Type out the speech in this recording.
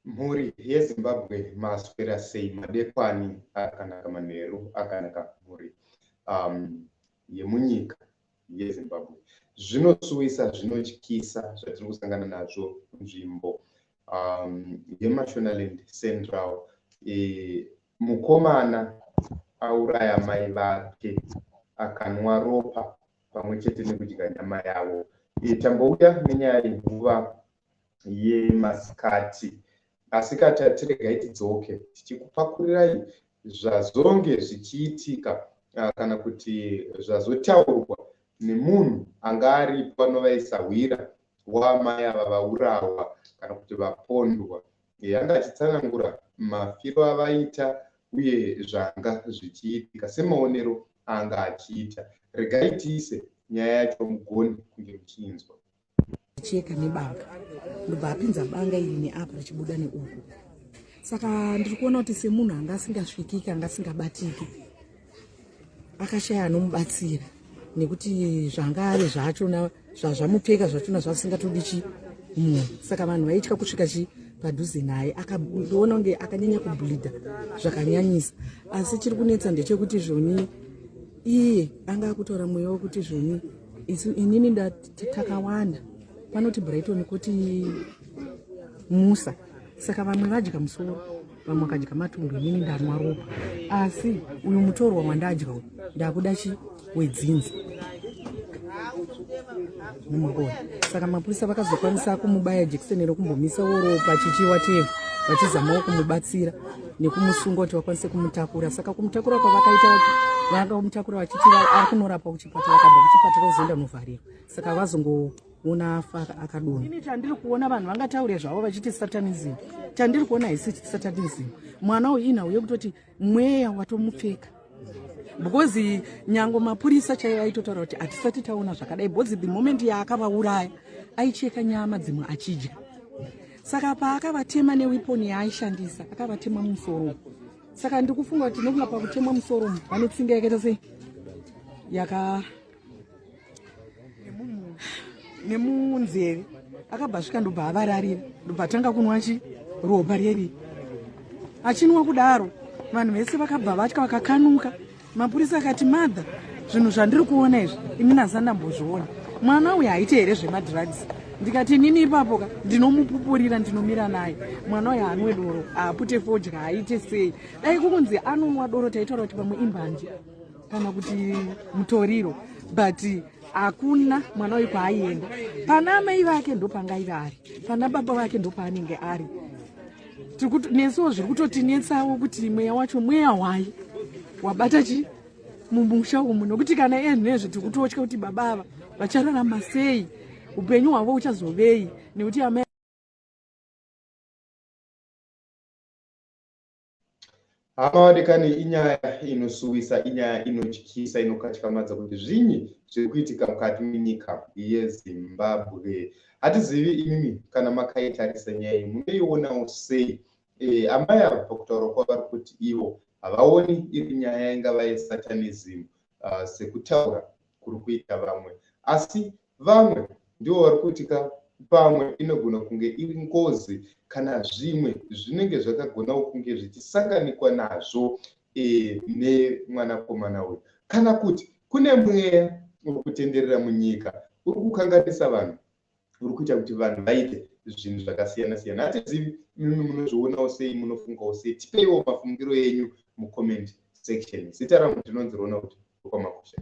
Mhuri yeZimbabwe maswera sei madekwani akanaka manheru akanaka mhuri yemunyika yeZimbabwe. Zvinosuwisa zvinotyisa zvatiri kusangana nazvo nzvimbo yeMashonaland Central. Mukomana auraya mai vake akanwa ropa pamwe chete nekudya nyama yavo. Tambouya nenyaya yenguva yemasikati asi katati regai tidzoke tichikupakurirai zvazonge zvichiitika kana kuti zvazotaurwa nemunhu anga aripo anova isahwira waamai ava vaurawa kana kuti vapondwa. Anga achitsanangura mafiro avaita uye zvanga zvichiitika semaonero aanga achiita. Regai tiise nyaya yacho mugone kunge muchiinzwa. Cheka nebanga ndobva apinza banga iri neapa richibuda neuku. Saka ndiri kuona kuti semunhu anga asingasvikiki anga asingabatiki akashaya anomubatsira nekuti zvanga ave zvachona zvazvamupfeka zvachona zvasingatodi chi munhu. Saka vanhu vaitya kusvika chi padhuze naye. Akandiona kunge akanyanya kubleeda zvakanyanyisa. Asi chiri kunetsa ndechekuti zvoni iye anga akutaura mweya wekuti zvoni isu inini ndati takawanda panoti Brighton kuti Musa, saka vamwe vadya musoro vamwe vakadya matumbu, inini ndanwa ropa, asi uyu mutorwa wandadya uyu ndakuda chi wedzinza nemurikuona. Saka mapurisa vakazokwanisa kumubaya jekiseni rekumbomisa ropa chichiwa chevhu, vachizamawo kumubatsira nekumusunga kuti vakwanise kumutakura. Saka kumutakura kwavakaita, vakamutakura vachiti ari kunorapwa kuchipatara, akabva kuchipatara ozoenda novharirwa. Saka vazongoona afa akadonha. Ini chandiri kuona, vanhu vangataure zvavo vachiti satanism, chandiri kuona haisi satanism. Mwana uyu inhau yekutoti mweya watomupfeka, because nyango mapurisa chaivo aitotaura kuti hatisati taona zvakadai, because the moment yaakavauraya aicheka nyama dzimwe achidya. Saka paakavatema neweapon yaaishandisa akavatema musoro. Saka ndiri kufunga kuti nokunga pakutemwa musoro vane tsinga yakaita sei yaka nemunzeve, akabva asvika ndobva avararira, ndobva atanga kunwa chi ropa reri. Achinwa kudaro vanhu vese vakabva vatya vakakanuka. Mapurisa akati, "Madha, zvinhu zvandiri kuona izvi ini nhasi ndambozviona. Mwana uyu haite here zvemadrugs?" Ndikati, "Inini ipapo ka ndinomupupurira, ndinomira naye. Mwana uyu haanwe doro, haapute fodya, haaite sei. Dai kukunzi anonwa doro taitaura kuti pamwe imbanje kana kuti mutoriro, but hakuna mwana uyu kwaaienda. Pana amai vake ndopangaive ari, pana baba vake ndopaanenge ari." Nesuwo zviri kutotinetsawo kuti mweya wacho mweya hwai wabata chi mumusha umu, nokuti kana iye nezvi tiri kutotya kuti baba ava vachararama sei, upenyu hwavo uchazovei, nekuti amai Hama vadikani, inyaya inosuwisa, inyaya inotyisa, inokatyamadza kuti zvinyi zviri kuitika mukati menyika yeZimbabwe. Hatizivi imimi kana makaitarisa nyaya iyi munoionawo sei. Amai ava pakutaura kwavari kuti ivo havaoni iri nyaya ingava yesatanism sekutaura kuri kuita vamwe, asi vamwe ndivo vari kuti ka pamwe inogona kunge iri ngozi kana zvimwe zvinenge zvakagonawo kunge zvichisanganikwa nazvo nemwanakomana uyu, kana kuti kune mweya uri kutenderera munyika uri kukanganisa vanhu, uri kuita kuti vanhu vaite zvinhu zvakasiyana siyana. Hatizivi imimi munozvionawo sei, munofungawo sei? Tipeiwo mafungiro enyu mucomment section. Zita rangu ndinonzi Ronald Rukwamakosha.